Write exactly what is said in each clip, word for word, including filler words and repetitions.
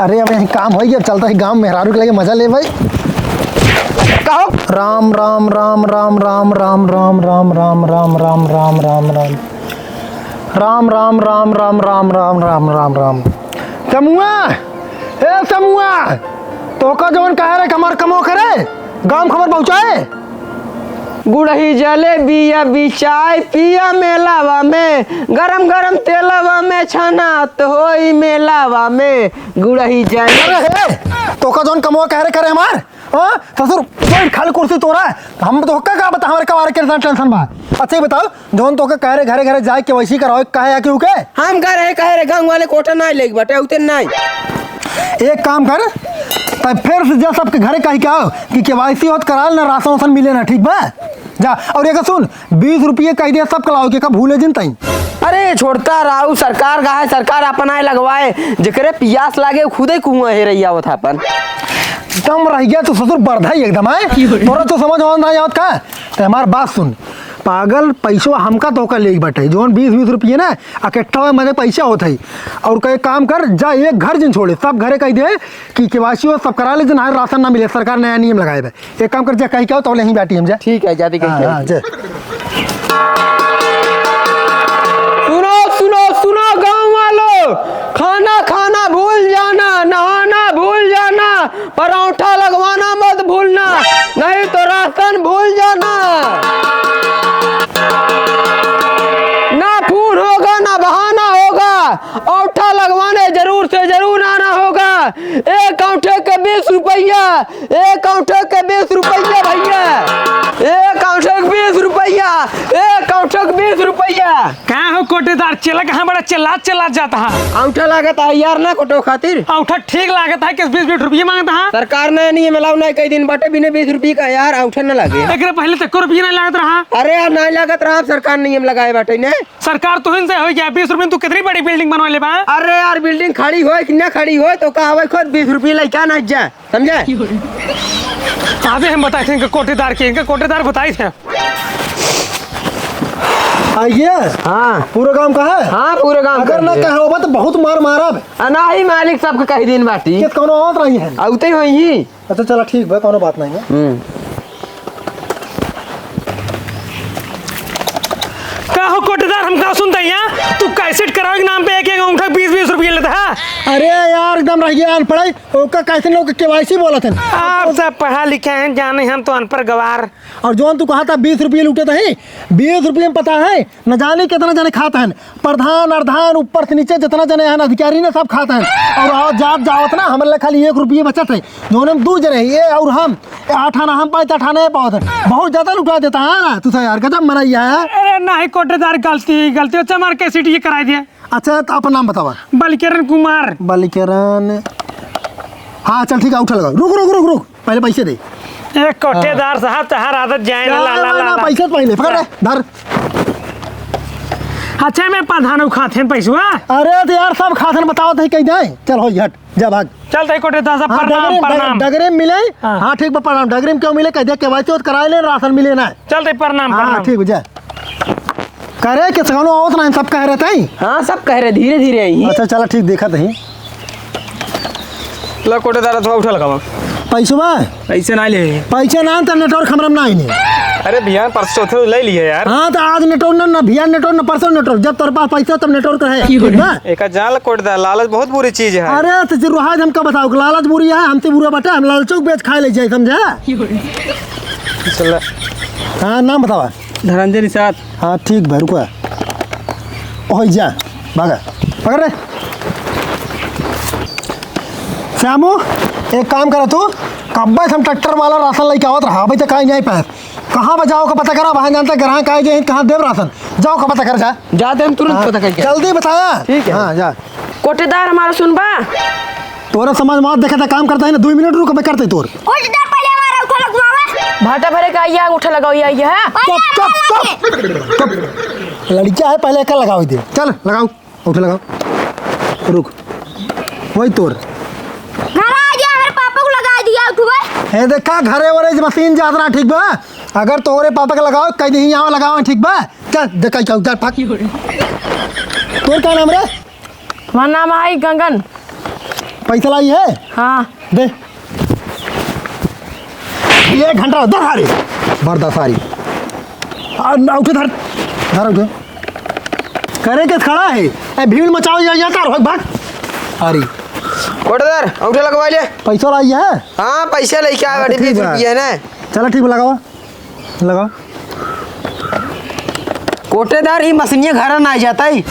अरे, अब यहीं काम होई, अब चलता है गाँव, मेहरारू के लगे मजा लेबे। कहो। राम, राम, राम, राम। राम, राम, राम, राम। समुआ, ए समुआ, तोका जवन कहे रहे कि हमार कमवा करे, गाँव में खबर पहुँचाए। गुड़ही जलेबिया बिचाई पिया मेलावा में, गरम गरम तेलावा में छनात होई मेलावा में, गुड़ही जले अरे हे, तोका जौन कमवा कहे रहे करे हमार, हाँ? ससुर, बैठ खाली कुर्सी तोरा, हम तोका का बता, हमरे कवारे के इतना टेंशन बा। अच्छा, ये बताओ, जौन तोका कहे रहे घरे घरे जाए के वाई सी करावे, काहे आके उके? हम कह रहे, कहे रहे, गाँव वाले कोटा नाई लेके बाटे, उते नाई। एक काम कर, तब फिर से जा सबके घरे कह के आओ कि के वाई सी होत कराल ना, राशन वासन मिले ना, ठीक बा? जा, और एक सुन, बीस रुपये कह दे सबके लाओ के, का भूले जिन तई। अरे छोड़ता राऊ, सरकार का है, सरकार अपना है लगवाए, जेकरे पियास लागे, उ खुदे कुआं हेरैया होत अपन। दम रह गया तो ससुर बरधा ही एकदम है। तोरा तो समझ में ना आवत का? ते हमार बात सुन, पागल, पैसवा हमका तोका लेके बाटे, जौन बीस बीस रुपये ना, इकट्ठा होए मने पैसा होत है। और कहे काम कर, जा एक घर जिन छोड़े, सब घरे कह दे कि के वाई सी हो, सब करा ले, जिन हर राशन ना मिले, सरकार नया नियम लगाए बे। एक काम कर, जा कह के आओ, तौले यहीं बैठी हम जा। ठीक है, जाती कह हाँ, के हाँ, आओ। जा। सुनो, सुनो, सुनो गाँव वालों, खाना खाना भूल जाना, नहाना भूल जाना, परौंठा लगवाना मत भूलना, नहीं तो राशन भूल जाना। ना फोन होगा, ना बहाना होगा, औंठा लगवाने जरूर से जरूर आना होगा। एक औंठे के बीस रुपया, एक औंठे के बीस रुपया भैया, एक औंठे के बीस रुपया, एक औंठे के बीस रुपया। का हो कोटेदार, चेला कहाँ बड़ा चिल्लात चिल्लात जाता है? औंठा लागत है यार ना कोटो खातिर। औंठा ठीक लागत है, किस बीस बीस रुपये मांगता है? सरकार ने नियम अलाउ नहीं, कई दिन बाटे बिना बीस रुपये का यार औंठा न लागे। एकरे पहले तक को रुपये नहीं लागत रहा। अरे यार नहीं लागत रहा, अब सरकार नियम लगाए बाटे ने। सरकार तो इनसे हो गया, बीस रुपये में तू कितनी बड़ी बिल्डिंग बनवा ले बा? अरे यार बिल्डिंग खड़ी होए कि ना खड़ी होए तो का हवे खुद बीस रुपये लइका ना जा। समझे? अबे हम बताए थे इनके कोटेदार के, इनके कोटेदार बताए थे। आइए। हाँ। पूरा गांव का है? हाँ, पूरा गांव अगर का ना है। कहे होबा तो बहुत मार मारब। आ, नाही मालिक सबके कह दिन बाटी। किस कौनो आवत रही है? आउते ही होई ही। अच्छा चला ठीक बा, कौनो बात नहीं है। हम्म। का हो कोटेदार, हम का सुनते हैं यहाँ? तू कैसेट करावे के नाम पे एक एक औंठा बीस बीस रुपये लेता है। अरे यार एकदम रह गया अनपढ़, ओका कैसे लोग के वाई सी बोलत हैं। आप सब पढ़ा लिखा है, जाने हम तो अनपढ़ गवार। और जौन तू कहा था बीस रुपये लूटे थे, बीस रुपये में पता है न जाने कितना जने खात हैं, प्रधान अर्धान ऊपर से नीचे जितना जने हैं अधिकारी ने सब खात हैं। और आओ जात जावत ना हमारे लिए खाली एक रुपये बचत है, जौन हम दू जने हैं, ये और हम, आठ आना हम पाए, आठ आना ये पावत है, बहुत ज्यादा लुटा देता है ना तू यार, गजब मनैया है। अरे नहीं कोटेदार, गलती गलती, अच्छा हमारे कैसेट ये कराई दिए। अच्छा, तो अपन नाम बतावा। बलिकरन कुमार। बलिकरन। हाँ, चल ठीक है, उठा लगा। रुक, रुक, रुक, रुक, पहले पैसे दे। ए, कोटेदार साहब, तहार आदत जाए ना, ला, ला, ना, ला, ना, ला। पैसे तो पहले, पकड़ रे, धर। अच्छा, मैं प्रधान खाते हैं पैसवा। अरे, तो यार, सब खाते हैं, बताओ तो कहीं जाए। चल, हो, हट, जा, भाग। चल, तई कोटेदार साहब, हाँ, प्रणाम, डगरे, प्रणाम। डगरे में मिले? हाँ। हाँ, ठीक बा, प्रणाम। डगरे में क्यों मिले? कह दिया, के वाई सी होत कराए ले, राशन मिले ना। चल, तई प्रणाम, हाँ, प्रणाम। ठीक बा, जा। करे के सगनो आवत ना, सब कह रहे थे। हाँ, सब कह रहे, धीरे धीरे आई। अच्छा, चला ठीक, देखत ही। ला कोटेदार, थोड़ा उठा लगावा। पैसवा? पैसे ना ले। पैसे ना, तो नेटवर्क हमरा में ना आइने। अरे भैया, परसों चौथे ले लिए यार। हाँ, तो आज नेटवर्क ना, ना भैया नेटवर्क, ना परसों नेटवर्क। जब तोरे पास पैसा, तब नेटवर्क रहे। ठीक बा? एका जान ला कोटेदार, लालच बहुत बुरी चीज है। अरे, तो जरूर आज हमका बताओ कि लालच बुरी है, हमसे बुरा बाटे, हम लालचों के बेच खाए ले जाए, समझा? चल। हाँ, नाम बतावा। धनंजय निषाद। हाँ, ठीक बा, रुको। ओए जा, भागा, पकड़ रे। श्यामू, एक काम करा तू, कब्बे से हम ट्रैक्टर वाला राशन लेके आवत रहा, अभी तक काहे नहीं पाए। कहाँ बा, जाओ का पता करा, वहाँ जानता ग्राहक आए जे कहाँ देव राशन, जाओ का पता कर जा। जाते हम तुरंत हाँ, पता करके। जल्दी बताया। ठीक है। हाँ, जा। कोटेदार हमारा सुनबा? तोरे समझ में देखे त काम करता है ना, दो मिनट रुक, मैं करते तोर। कोटेदार पहले हमारा उठा लगवावे। भाटा भरे का आइया, उठा लगाओ, ये आइया है। पहले चुप, चुप, हमारा चुप, चुप। लड़किया है, पहले एका लगाओ दे। चल, लगाओ, उठा लगाओ। रुक, वही तोर। घर आ गया, हमारे पापा को लगा दिया उठवे। हे देखा, घरे वरे मशीन जात रहा, ठीक बा? अगर तोरे पापा के लगाओ, कह दे, यहाँ लगाओ, ठीक बा? चल, देखा, चल, चल, भाग। तोर का नाम रे? हमार नाम है गंगन। पैसा लाई है? हाँ। दे। एक घंटा दस हारी। भर दस हारी। आ, ना, उठे धर। धर उठे। करे के खड़ा है। ए, भीड़ मचाओ या, या तार, भाग, भाग। हारी। कोटेदार, अंगूठा लगवा ले। पैसा लाई है? हाँ, पैसा लेके आए हाँ, तो बाटे, ठीक बीस बा। रुपया है ना। चला, ठीक बा, लगावा। लगावा। कोटेदार, ई मशीनिया घरा ना जाता ही।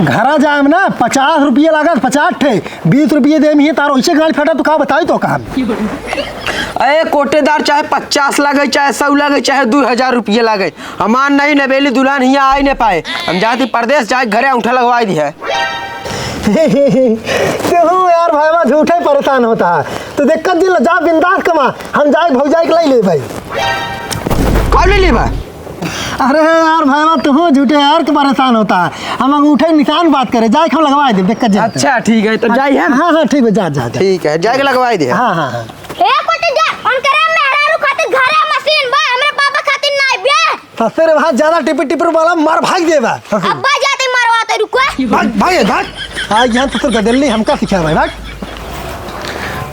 घरा जाएम ना, पचास रुपया लागत, पचास ठे, बीस रुपया देम ही, तार ओइसे गाड़ी फटा, तू का बताई तो काम। अरे कोटेदार, चाहे पचास लागे, चाहे सौ लागे, चाहे दू हजार रुपया लागे, हमार नहीं नवेली दुल्हन हियाँ आई न पाए। हम जाती परदेस, जाए घरे अंगूठा लगवाई दिहे। तू यार भाईवा झूठे परेशान होता है। तू दिक्कत दिल जा, बिंदास कमा, हम जाए भौजाई के लाई ले भाई। कब ले लेबा? अरे यार भाईवा, तू झूठे यार के परेशान होता है। हम अंगूठे निशान बात करे, जाए हम लगवा दे, दिक्कत जाए। अच्छा, ठीक है, तो जाई हम। हाँ, हाँ, ठीक है, जा, जा, जा। ठीक है, जाए के लगवाई दे। हाँ, हाँ, हाँ। ए, कोटेदार, उनकरे मेहरारू खातिर घरे मशीन बा, हमरे पापा खातिर नाई बे। ससुर भाई ज्यादा टिपिर टिपिर वाला मार भाग देबा। ससुर। अब्बा जाते मरवाते रुको। भाग, भाग, भाग। आज यहाँ ससुर गदेलनी हमका सिखा भाई, भाग।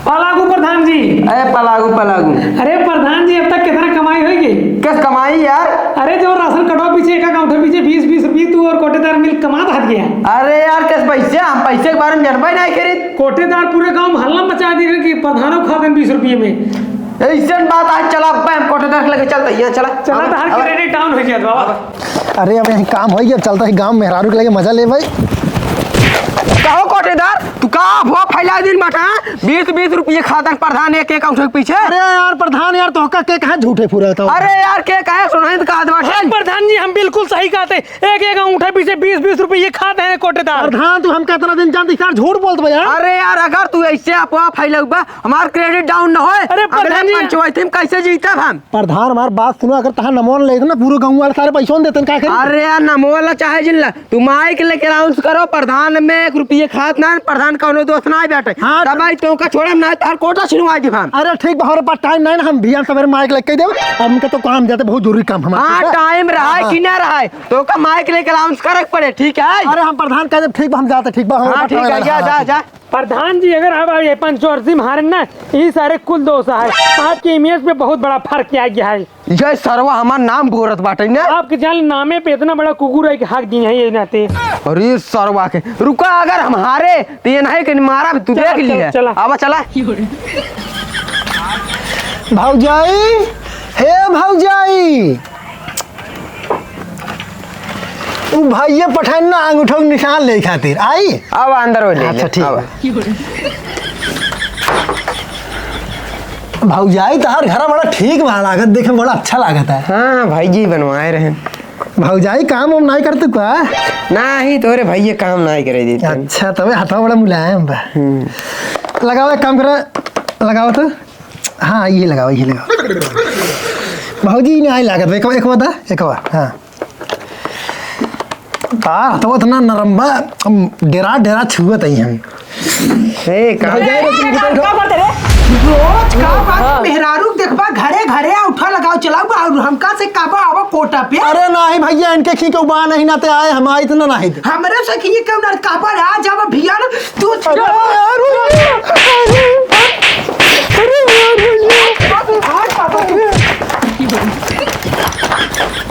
पलागू प्रधान जी। अरे पलागू, पलागू। अरे प्रधान जी, अब तक कितना कमाई होई गई? कस कमाई यार? अरे जो राशन कटवा पीछे, एक अंगूठा पीछे बीस बीस रुपये तू और कोटेदार मिल कमा भाग गया। अरे यार, कस पैसे? हम पैसे के बारे में जानबे नहीं करी। कोटेदार पूरे गांव में हल्ला मचा दी कि प्रधानों खा दें बीस रुपये में। ऐसन बात आज चला, अब हम कोटेदार के लगे चलते हैं, चला। चला, अब, तो हर अब, credit down हो गया बाबा। अरे, अब यही काम होई गया, अब चलता ही गांव मेहरारू के लगे मजा ले भाई। कहो कोटेदार, तू का अफवाह फैला दिन बाटा? बीस बीस रुपये खातन प्रधान एक एक अंगूठे के पीछे। अरे यार प्रधान यार, तोहका के कहा झूठे फुराता हो? अरे यार, के कहे सुनाई तो कहा बाटे। प्रधान जी, हम बिल्कुल सही कहते, एक एक अंगूठे पीछे बीस बीस रुपये खाते हैं कोटेदार। प्रधान, तू हमका इतना दिन जानते यार, झूठ बोलत बा यार। अरे यार, अगर तू ऐसे अफवाह फैलौबा, हमार credit down न होए। अरे अगले प्रधान जी। पंचायती में कैसे जीतब हम? प्रधान, हमार बात सुनो, अगर तहार नमवा लेत ना, पूरे गाँव वाले सारे पैसों देते, का करी? अरे यार, नमवा ला चाहे जिन ला, तू माइक लेके announce करो, प्रधान में एक रुपये खात ना, प्रधान कौनो दोस्त ना बाटे। हाँ। तब भाई तोका छोड़म ना, तार कोटा छिनवा देब हम। अरे ठीक बा, हमारे पास time नहीं ना, हम बिहान सवेरे माइक लेके देब, हमके तो काम जाते, बहुत जरूरी काम हमारे, हाँ, ठीक है? Time रहा है हाँ, कि ना रहा है, तोका माइक लेके announce करे के पड़े, ठीक है? अरे हम प्रधान कह देब, ठीक बा, हम जाते, ठीक बा, हमारे हाँ, पास ठीक time है, नहीं जा, ना। जा, हाँ, जा। प्रधान जी, अगर आप ये पंचवर्षी में हारे ना, ये सारे कुल दोष है। आपकी image पे बहुत बड़ा फर्क आ गया है। ये सरवा हमार नाम बोरत बाटे ने। आपके जान नामे पे इतना बड़ा कुकुर है कि हाक दी है ये नाते। अरे सरवा के, रुका, अगर हम हारे तो ये नहीं कि मारा भी, तू चला, देख लिया। चला, चला। आवा चला। भौजाई, हे भौजाई, उ भाइये पठाइन ना अंगूठा के निशान ले खातिर। आई? अब अंदर हो ले, अच्छा, ले, ठीक अब। बा। भौजाई, तहार घरा बड़ा ठीक बा लागत, देखे में बड़ा अच्छा लागत है। हाँ, हाँ, भाई जी बनवाए रहे। भौजाई, काम वाम नाई करते का? नाही, तोरे भाइये काम नाई करे देते। अच्छा, तबे हथवा बड़ा मुलायम बा। हम्म। लगाओ, एक काम करा, लगाओ तो। हाँ, ये लगाओ, ये लगाओ। भौजी, इन्हें आई लागत, एक, एक बार दा, एक बार, हाँ। तार तो इतना नरम बा, हम डेरा, डेरा छुअत ही हम। ए, का भौजाई, रे, तुम ए, का, उठाओ। का करते रे? रोज का बात, हाँ। मेहरारू देखबा, घरे, घरे अंगूठा लगाओ, चलाओ, और हमका से कहबा, आवा कोटा पे। अरे नाही भैया, इनके खी के उबा नहीं ना ते आए, हम आए इतना नहीं। हमरे से खी के उनर कहबा, आ जावा भैया ना, तू अरे यार, अरे, अरे, अरे यार, भैया।